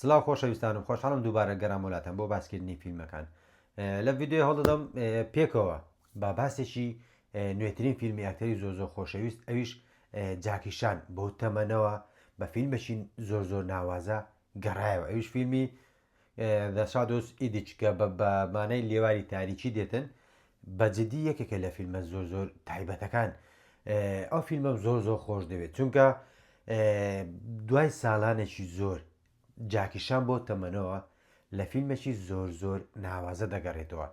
سڵاو خۆشەویستانم خۆشحاڵم دووبارە گەڕامەوە لاتان بۆ باسکردنی فیلمەکان لە ڤیدیۆی هەوڵدەدەم پێکەوە با باسێکی نوێترین فیلمی ئەکتەری زۆر زۆر خۆشەویست ئەویش جاکی شان بەو تەمەنەوە بە فیلمێکی زۆر زۆر ناوازە گەڕایەوە ئەویش فیلمی The Shadows Edge کە بە مانای لێواری تاریکی دێتن بە جدی یەکێکە لە فیلمە زۆر زۆر تایبەتەکان ئەو فیلمەم زۆر زۆر خۆش دەوێت چونکە دوای ساڵانێکی زۆر جاکیشان بۆ تەمەنەوە لە فیلمێکی زۆر زۆر ناوازە دەگەڕێتەوە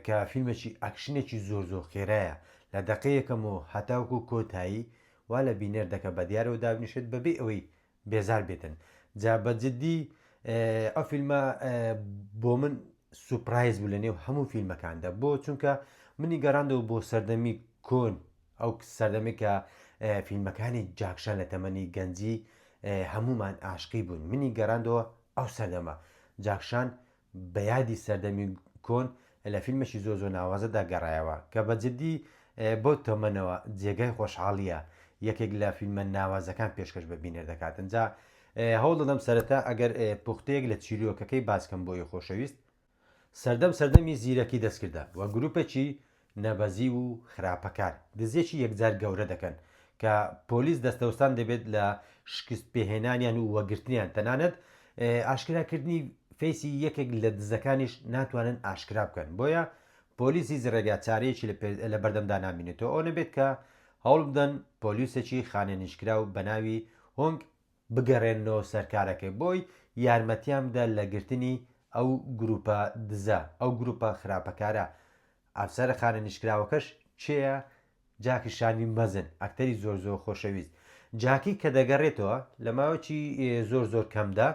کە فیلمێکی ئەکشنێکی زۆر زۆر خێرایە لە دەقەی یەکەم و هەتاوکو کۆتایی وا لە بینەر دەکە بە دیارەوە دابنیشێت بەبێ ئەوەی بێزار بێتن جا بە جدی ئەو فیلمە بۆ من surprise بوو لە نێو هەموو فیلمەکاندا بۆ چونکە منی گەڕاندەوە بۆ سەردەمی کۆن ئەو سەردەمی کە فیلمەکانی جاکشان لە تەمەنی گەنجی هەمومان ئاشقی بوون منی گەڕاندەوە ئەو سەردەمە جاکشان بە یادی سەردەمی کۆن لە فیلمێکی زۆر زۆر ناوازەدا گەڕایەوە کە بە جدی بەو تەمەنەوە جێگای خۆشحاڵییە یەکێک لە فیلمە ناوازەکان پێشکەش بە بینەر دەکات جا هەوڵ دەدەم سەرەتا ئەگەر پوختەیەک لە چیرۆکەکەی باس کەم بۆی خۆشەویست سەردەم سەردەمی زیرەکی دەستکردە و گروپێکی نەبەزیو و خراپەکار دزیەکی یەکجار گەورە دەکەن کە پۆلیس دەستەوستان دەبێت لە شکست پێهێنانیان و وەگرتنیان تەنانەت ئاشکرا کردنی face ی یەکێک لە دزەکانیش ناتوانن ئاشکرا بکەن بۆیە پۆلیس هیچ ڕێگا چارەیەکی لە بەردەمدا نامینێتەوە ئەو نەبێت کە هەوڵبدەن پۆلیسێکی خانەنیشکراو بەناوی هۆنگ بگەڕێننەوە سەر کارەکەی بۆی یارمەتیان بدە لە گرتنی ئەو گروپە دزە ئەو گروپە خراپەکارە ئەفسەرە خانەنیشکراوەکەش کێیە؟ جاکی شانی مەزن ئەکتەری زۆر زۆر خۆشەویست جاکی کە دەگەڕێتەوە لە ماوەکی زۆر زۆر کەمدا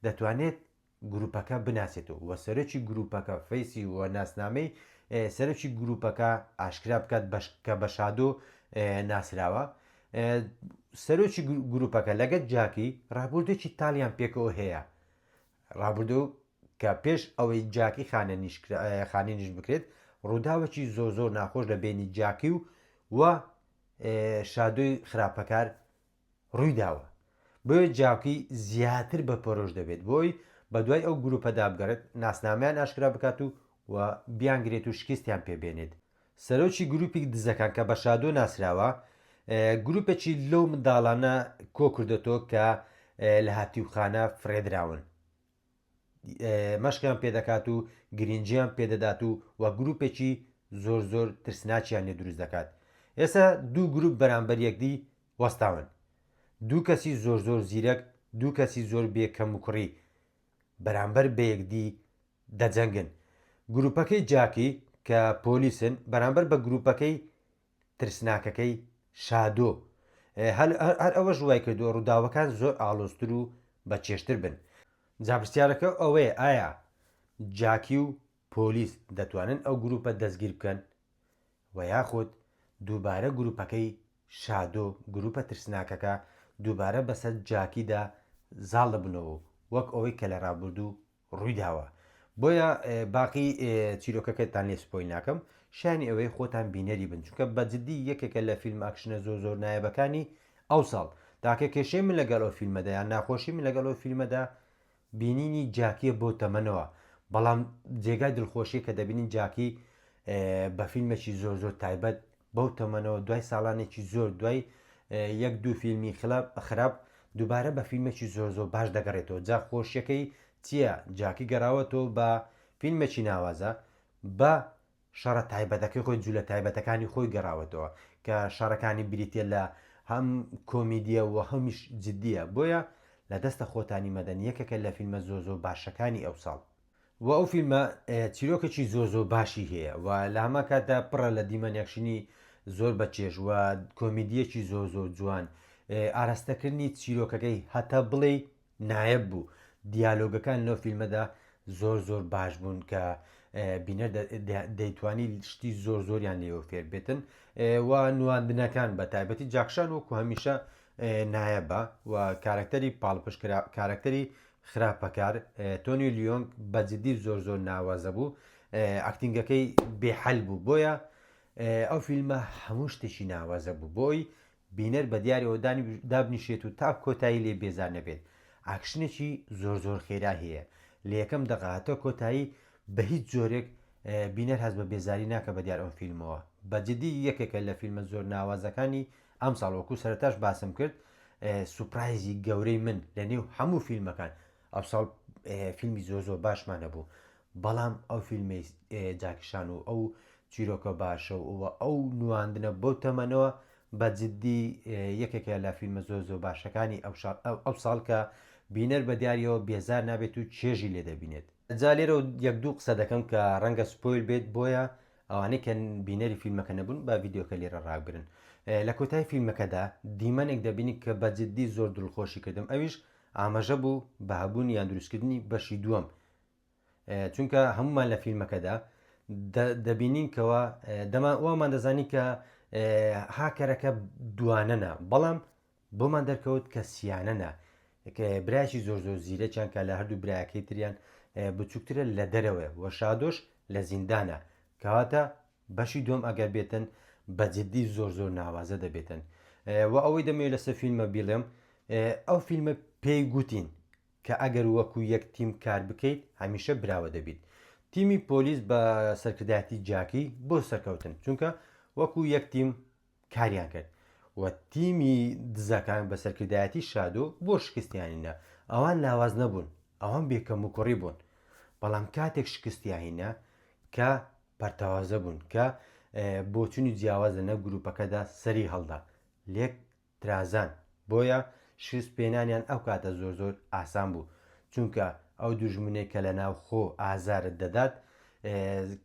دەتوانێت گروپەکە بناسێتەوە و سەرۆکی گروپەکە face ی و ناسنامەی سەرۆکی گروپەکە ئاشکرا بکات کە بە شادۆ ناسراوە سەرۆکی گروپەکە لەگەل جاکی ڕابوردێکی تاڵیان پێکەوە هەیە ڕابردوو کە پێش ئەوەی جاکی خانەنیش بکرێت ڕووداوێکی زۆر زۆر ناخۆش لە بینی جاکی و و شادۆی خراپەکار ڕوویداوە بۆیە جاکی زیاتر بە پەرۆش دەبێت بۆی بە دوای ئەو گروپەدا بگەڕێت ناسنامەیان ئاشکرا بکات و و بیانگرێت و شکستیان پێ بێنێت. سەرۆکی گروپی دزەکان کە بە شادۆ ناسراوە گروپێکی لەو منداڵانە کۆکردۆتەوە کە لە هاتیوخانە فڕێدراون مەشقیان پێدەکات و گرنگیان پێدەدات و و گروپێکی زۆر زۆر ترسناکیان لێ دروست دەکات ئێستا دوو گروپ بەرامبەر یەکدی وەستاون دوو کەسی زۆر زۆر زیرەک دوو کەسی زۆر بێ کەم و کوڕی بەرامبەر بە یەکدی دەجەنگن گروپەکەی جاکی کە پۆلیسن بەرامبەر بە گروپەکەی ترسناکەکەی شادۆ هەر ئەوەش وای کردووە ڕووداوەکان زۆر ئاڵۆزتر و بە چێژتر بن. جا پرسیارەکە ئەوەیە ئایا جاکی و پۆلیس دەتوانن ئەو گروپە دەستگیر بکەن و یاخود دووبارە گروپەکەی شادۆ گروپە ترسناکەکە دووبارە بەسەر جاکیدا زاڵ دەبنەوە و وەک ئەوەی کە لە ڕابردوو ڕوویداوە بۆیە باقی چیرۆکەکەتان لێ spoil ناکەم شانی ئەوەی خۆتان بینەری بن چونکە بە جدی یەکێکە لە فیلم ئەکشنە زۆر زۆر نایابەکانی ئەو ساڵ تاکە کێشەی من لەگەڵ ئەو فیلمەدا یان ناخۆشی من لەگەڵ ئەو فیلمەدا بینینی جاکیە بۆ تەمەنەوە بەڵام جێگای دڵخۆشیە کە دەبینین جاکی بە فیلمێکی زۆر زۆر تایبەت بەو تەمەنەوە دوای ساڵانێکی زۆر دوای یەک دوو فیلمی خراپ دووبارە بە فیلمێکی زۆر زۆر باش دەگەڕێتەوە جا خۆشیەکەی چییە جاکی گەڕاوەتەوە بە فیلمێکی ناوازە بە شەڕە تایبەتەکەی خۆی جولە تایبەتەکانی خۆی گەڕاوەتەوە کە شەڕەکانی بریتە لە هەم کۆمیدیە و هەمیش جدیە بۆیە لە دەستە خۆتانی مەدەن یەکێکە لە فیلمە زۆر زۆر باشەکانی ئەو ساڵ. وە ئەو فیلمە چیرۆکێکی زۆر زۆر باشی هەیە و لە هەمان کاتدا پڕە لە دیمەن ئەکشنی زۆر بەچێژ و کۆمیدیەکی زۆر زۆر جوان ئاراستەکردنی چیرۆکەکەی هەتا بڵێی نایەب بوو دیالۆگەکان لەو فیلمەدا زۆر زۆر باش بوون کە بینەر دەیتوانی شتی زۆر زۆریان لێوە فێر بێتن و نواندنەکان بە تایبەتی جاکشان وەکو هەمیشە نایەبە و کارکتەری پاڵپشت کارکتەری خراپەکار تۆنی لیۆنگ بە جدی زۆر زۆر ناوازە بوو acting ەکەی بێحەل بوو بۆیە ئەو فیلمە هەموو شتێکی ناوازە بوو بۆی بینەر بە دیارەوە دابنیشێت و تا کۆتایی لێ بێزار نەبێت. ئاکشنێکی زۆر زۆر خێرا هەیە لە یەکەم دەقە هەتا کۆتایی بە هیچ جۆرێک بینەر هەست بە بێزاری ناکە بە دیار ئەم فیلمەوە بە جدی یەکێکە لە فیلمە زۆر ناوازەکانی ئەمساڵ وەکو سەرەتاش باسم کرد سوپرایزی گەورەی من لە نێو هەموو فیلمەکان ئەوساڵ فیلمی زۆر زۆر باشمان هەبوو بەڵام ئەو فیلمەی جاکیشان و ئەو چیرۆکە باشە و ئەو نواندنە بەو تەمەنەوە بە جدی یەکێکە لە فیلمە زۆر زۆر باشەکانی ئەو ساڵ کە بینەر بە دیاریەوە بێزار نابێت و چێژی لێ دەبینێت. جا لێرەوە یەک دوو قسە دەکەم کە ڕەنگە spoil بێت بۆیە ئەوانەی کە بینەری فیلمەکە نەبوون با ڤیدیۆکە لێرە ڕابگرن. لە کۆتای فیلمەکەدا دیمەنێک دەبینی کە بە جدی زۆر دڵخۆشی کردم ئەویش ئاماژە بوو بە هەبوونی یان دروستکردنی بەشی دووەم چونکە هەمومان لە فیلمەکەدا دەبینین کەەوە دەمان وامان دەزانی کە هاکەرەکە دوانەنا بەڵام بۆمان دەرکەوت کە سیانەنا کە برایکی زۆر زۆر زیرەکیان کە لە هەردوو برایەکەی تریان بچووکترە لە دەرەوەی وە شادۆش لە زیندانە کەواتە بەشی دووەم ئەگەر بێتن بە جدی زۆر زۆر ناوازە دەبێتن و ئەوەی دەمەوێت لەسەر فیلمە بیڵێم ئەو فیلمە پێی گوتین کە ئەگەر وەکو یەک تیم کار بکەیت هەمیشە براوە دەبیت. تیمی پۆلیس بە سەرکردایەتی جاکی بۆ سەرکەوتن چونکە وەکو یەک تیم کاریان کرد و تیمی دزەکان بە سەرکردایەتی شادۆ بۆ شکستیانینە ئەوان لاواز نەبوون ئەوان بێکەموکوڕی بوون بەڵام کاتێک شکستیانینە کە پەرتەوازە بوون کە بۆچونی جیاواز لە نێو گروپەکەدا سەری هەڵدا لێک ترازان بۆیە شکست پێنانیان ئەو کاتە زۆر زۆر ئاسان بوو چونکە ئەو دوژمنێک کە لە ناو خۆ ئازارت دەدات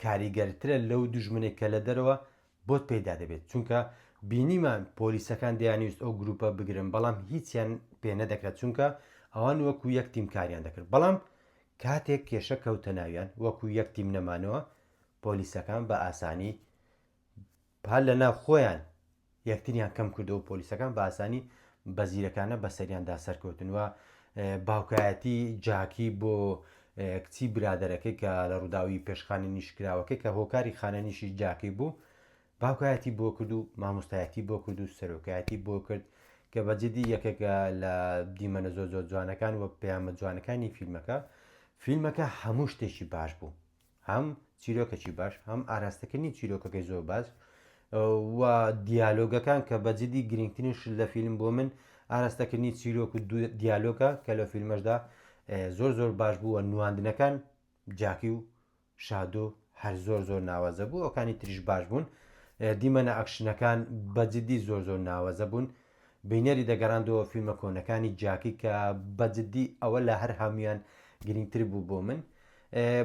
کاریگەرترە لەو دوژمنێک کە لە دەرەوە بۆت پەیدا دەبێت چونکە بینیمان پۆلیسەکان دەیانویست ئەو گروپە بگرن بەڵام هیچیان پێ نەدەکرا چونکە ئەوان وەکو یەک تیم کاریان دەکرد بەڵام کاتێک کێشە کەوتە ناویان وەکو یەک تیم نەمانەوە پۆلیسەکان بە ئاسانی هەر لە ناو خۆیان یەکتریان کەم کردەوە پۆلیسەکان بە ئاسانی بە زیرەکانە بەسەریاندا سەرکەوتن و باوکایەتی جاکی بۆ کچی برادەرەکەی کە لە ڕووداوی پێشخانە نیشکراوەکەی کە هۆکاری خانەنیشی جاکی بوو باوکایەتی بۆ کرد و مامۆستایەتی بۆ کرد و سەرۆکایەتی بۆ کرد کە بە جدی یەکێکە لە دیمەنە زۆر زۆر جوانەکان و پەیامە جوانەکانی فیلمەکە فیلمەکە هەموو شتێکی باش بوو هەم چیرۆکەکی باش هەم ئاراستەکردنی چیرۆکەکەی زۆر باش و دیالۆگەکان کە بە جدی گرنگترین شت لە فیلم بۆ من ئاراستەکردنی چیرۆک و دیالۆگە کە لە فیلمەشدا زۆر زۆر باش بووە نواندنەکان جاکی و شادۆ هەر زۆر زۆر ناوازە بوو ئەوکانی تریش باش بوون دیمەنە ئەکشنەکان بە جدی زۆر زۆر ناوازە بوون بینەری دەگەڕاندەوە فیلمە کۆنەکانی جاکی کە بە جدی ئەوە لە هەر هەمویان گرنگتر بوو بۆ من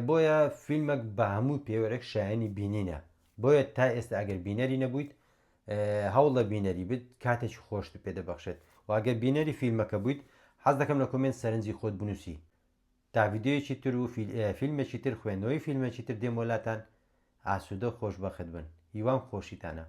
بۆیە فیلمەک بە هەموو پێوەرێک شایەنی بینینە بۆیە تا ئێستا ئەگەر بینەری نەبوویت هەوڵە بینەری بت کاتێکی خۆشت پێ دەبەخشێت و ئەگەر بینەری فیلمەکە بوویت حەز دەکەم لە کۆمێنت سەرنجی خۆت بنووسی تا ڤیدیۆیەکی تر و فیلمێکی تر خوێندنەوەی فیلمێکی تر دێم وەلاتان ئاسوودە و خۆشبەخت بن هیوام خۆشیتانە.